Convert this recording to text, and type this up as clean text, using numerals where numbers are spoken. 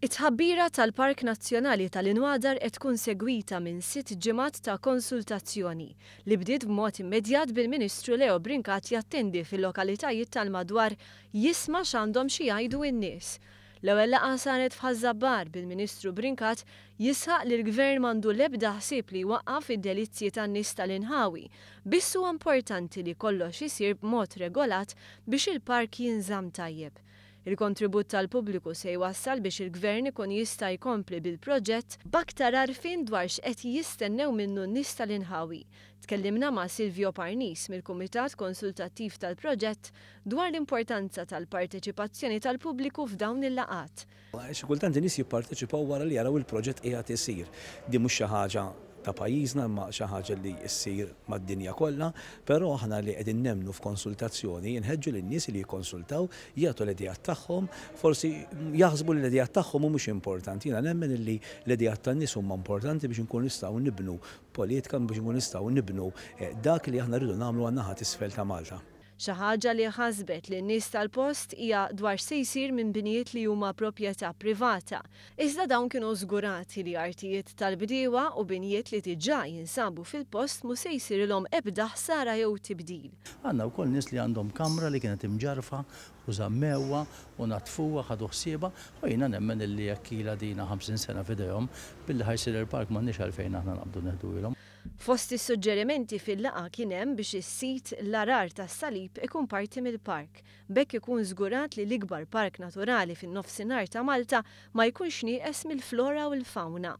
It-tħabbira tal-Park Nazzjonali tal-Inwadar qed tkun segwita minn sitt ġimgħat ta' konsultazzjoni, li bdiet b'mod immedjat bil-Ministru Leo Brincat jattendi fil-lokalitajiet tal-madwar jisma' x'għandhom xi jgħidu n-nies. L-ewwel laqgħa saret f'Ħaż-Żabbar bil-Ministru Brincat jisħaq li l-Gvern m'għandu l-ebda ħsieb li jwaqqaf id-delizzji tan-nies tal-inħawi, biss huwa importanti li kollox isir b'mod regolat biex il-park jinżamm tajjeb. Il-kontribut tal-pubbliku se jwassal biex il-Gvern ikun jista' jkompli bil-proġett b'aktar għarfien dwar x'qed jistennew minnu n-nies tal-inħawi. Tkellimna ma' Silvio Parnis mill-Kumitat Konsultattiv tal-proġett dwar l-importanza tal-parteċipazzjoni tal-pubbliku f'dawn il-laqgħat. Xi kultant in-nies jipparteċipaw wara li jaraw il-proġett qiegħed isir. Din mhux xi ħaġa ta' pajjiżna imma xi ħaġa li ssir mad-dinja kollha, però aħna li qegħdin nemmnu f'konsultazzjoni nħeġġu lin-nies li jikkonsultaw, jagħtu l-ideat tagħhom, forsi jaħsbu li l-ideat tagħhom mhumiex importanti. Jiena nemmen li l-ideat tan-nies huma importanti biex inkunu nistgħu nibnu politika, biex inkunu nistgħu nibnu dak li aħna rridu nagħmlu għan-naħa t'isfel ta' Malta. Xi ħaġa li ħasbet lin-nies tal-post hija dwar x'se jsir minn binjiet li huma proprjetà privata. Iżda dawn kienu żgurati li artijiet tal-bdiewa u binjiet li diġà jinsabu fil-post mhu se jsirilhom ebda ħsara jew tibdil. Għandna wkoll nies li għandhom kamra li kienet imġarrfa u żammewha u naddfuha, ħadu ħsiebha u jiena nemmen illi jekk ilha dina 50 sena f'idejhom, billi ħa jsir il-park m'għandniex għalfejn aħna naqbdu neħduhielhom. Fost is-suġġerimenti fil-laqgħa kien hemm biex is-sit l-Għarar tas-Salib ikun parti mill-park. B'hekk ikun żgurat li l-ikbar park naturali fin-nofsinhar ta' Malta ma jkunx nieqes mill-flora u l-fawna.